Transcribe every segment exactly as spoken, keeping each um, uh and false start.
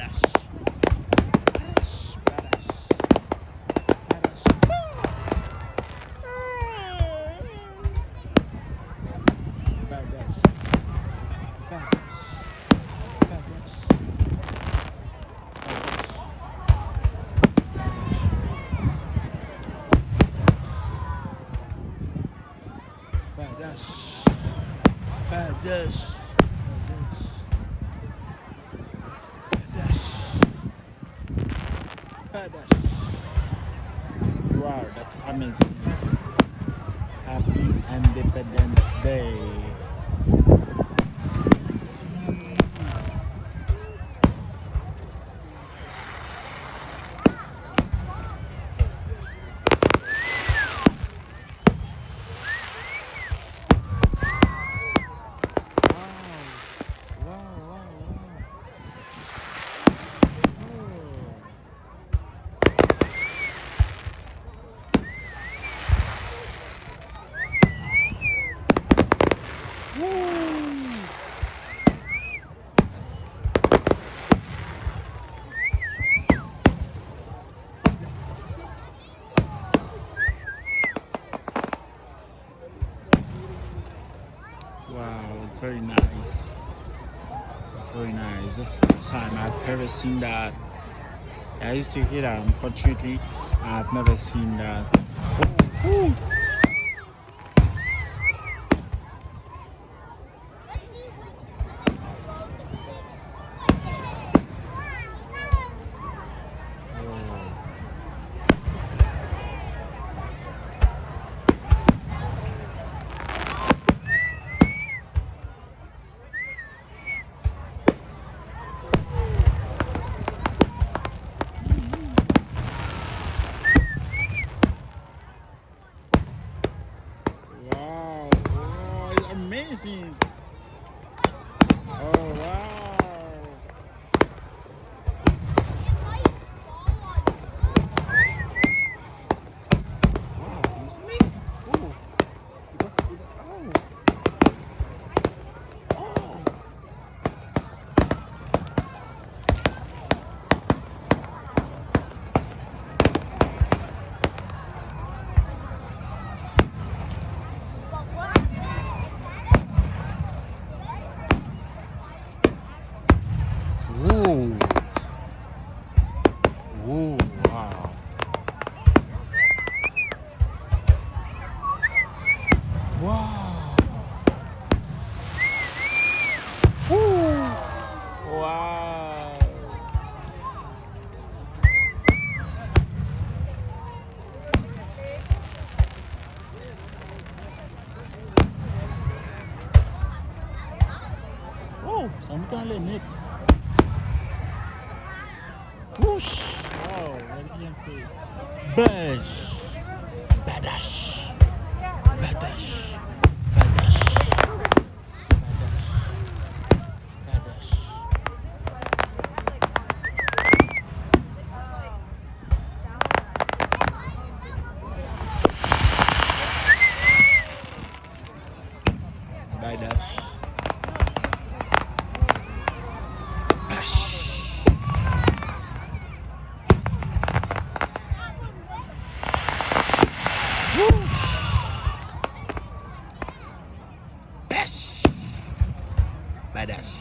Badass. Badass. Badass. Badass. Badass. Badass. Badass. Badass. Badass. Badass. Badass. Badass. Wow, that's amazing. Happy Independence Day. Wow. Wow, wow, wow. Oh. Woo. Wow, it's very nice. Very nice. The first time I've ever seen that. I used to hear that. Unfortunately, I've never seen that. Ooh, ooh. Wow, wow, it's amazing. Oh, wow. Wow, it's me. Oh. Oh. Oh. Ooh. Ooh, wow. Wow. Ooh. Wow. Oh, sa m tande nèt. Wouch! Wow, gade byen fè. Bèch! Badash! Badash! Badash! Badash! Badash! Badash. Bash. Woo! Bash. Badash.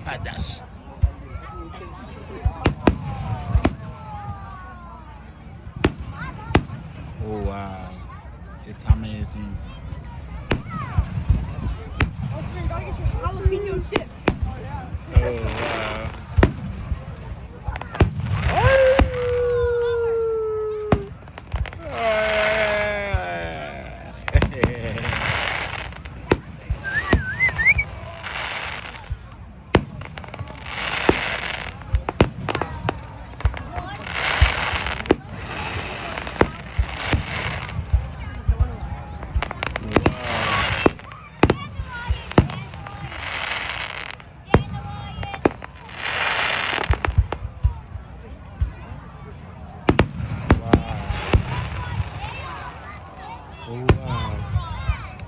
Badash. Oh, wow. It's amazing. Jalapeno chips. Oh, wow.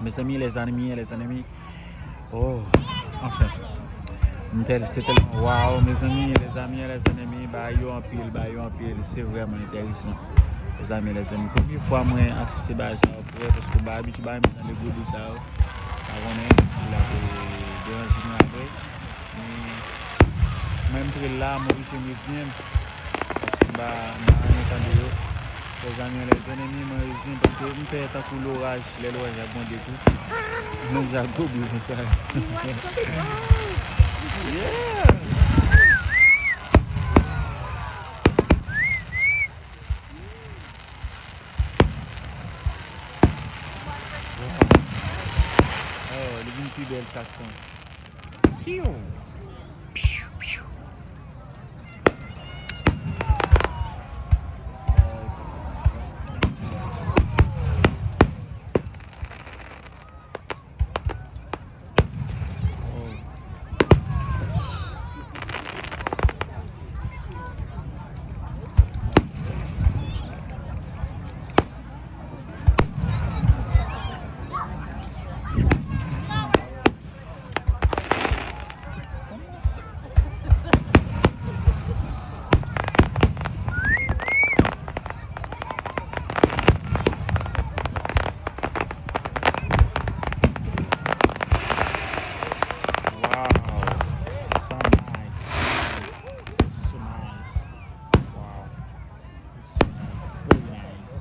Mezanmi, lèzanmi, lèzanmi. Oh, anfen. M tèl, se tèlman waw, mezanmi, lèzanmi, lèzanmi, bagay yo anpil, bagay yo anpil. Se vrèman enteresan. Lèzanmi, lèzanmi. Premye fwa mwen asiste bagay sa yo pou vrè, paske m pa abitye bagay, m tande gode sa yo. Pa konnen si l ap, eh, deranje mwen apre. Men, mwen m t rele la, Morisyen Medyen, paske m pa, m pa renmen tande yo. Lèzanmi, lèzanmi, Morisyen, paske m fè tankou loraj, lè loraj ap gwonde tou. Men sa gwo bri konsa. Yeah! Oh, li vin pi bèl chak tan. Piu! Piu, piu. Wow, so nice, nice, so nice. Wow, so nice, very nice.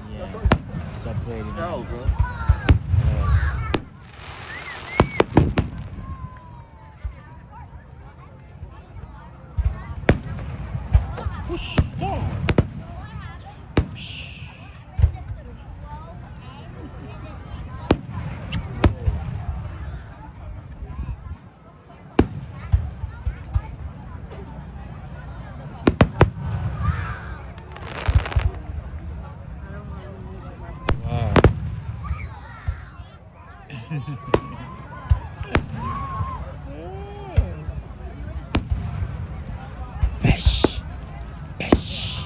Yeah, so very nice. Yeah. Push down. Wow. Pèch! Pèch!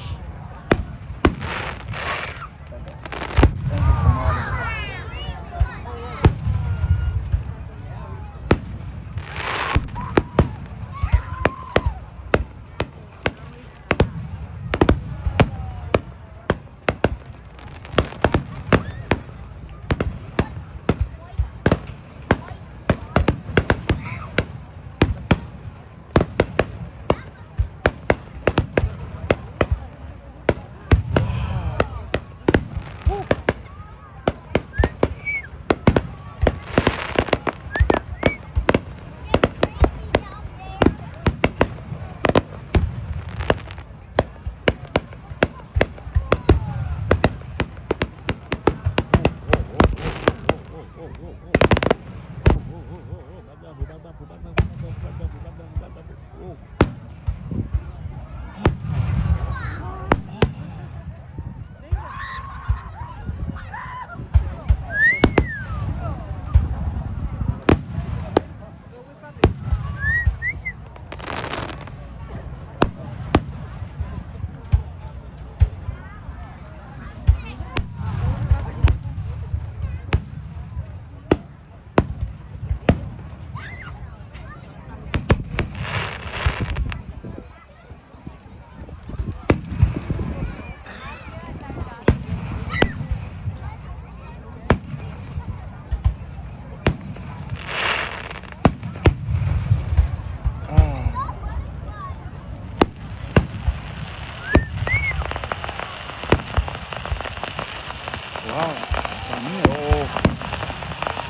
Wow, sa mye. Oh.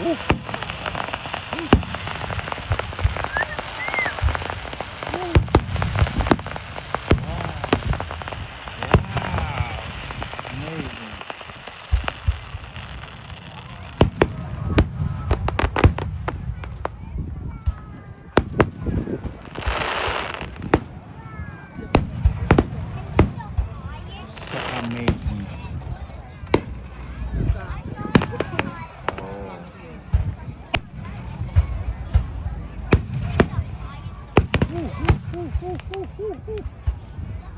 Ouh. Ouh. Wow. Wow. Amazing. So amazing. Oh. Ooh, ooh, ooh.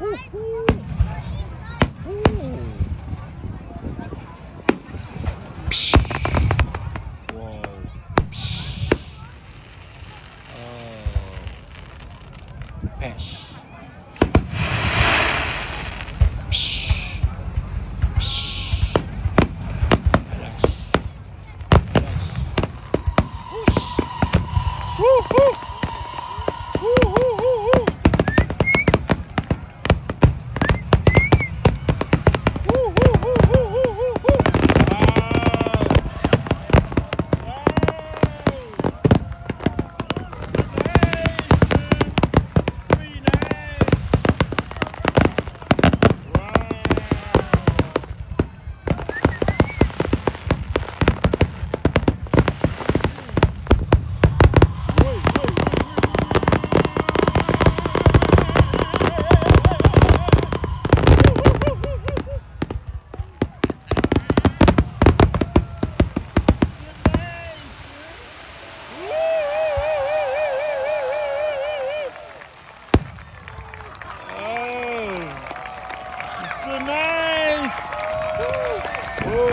Ooh, ooh. Ooh. Psh.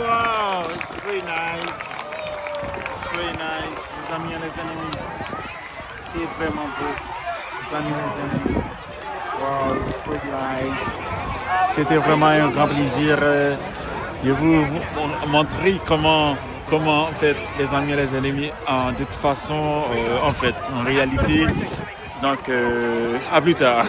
Wow, it's pretty nice. It's pretty nice. Mezanmi, mezanmi. Se vrèman bo. Mezanmi, mezanmi. Wow, it's pretty nice. C'était vraiment un grand plaisir euh, de vous mon- montrer comment, comment en fait les amis et les ennemis euh, de toute façon euh, en fait en réalité. Donc euh, à plus tard.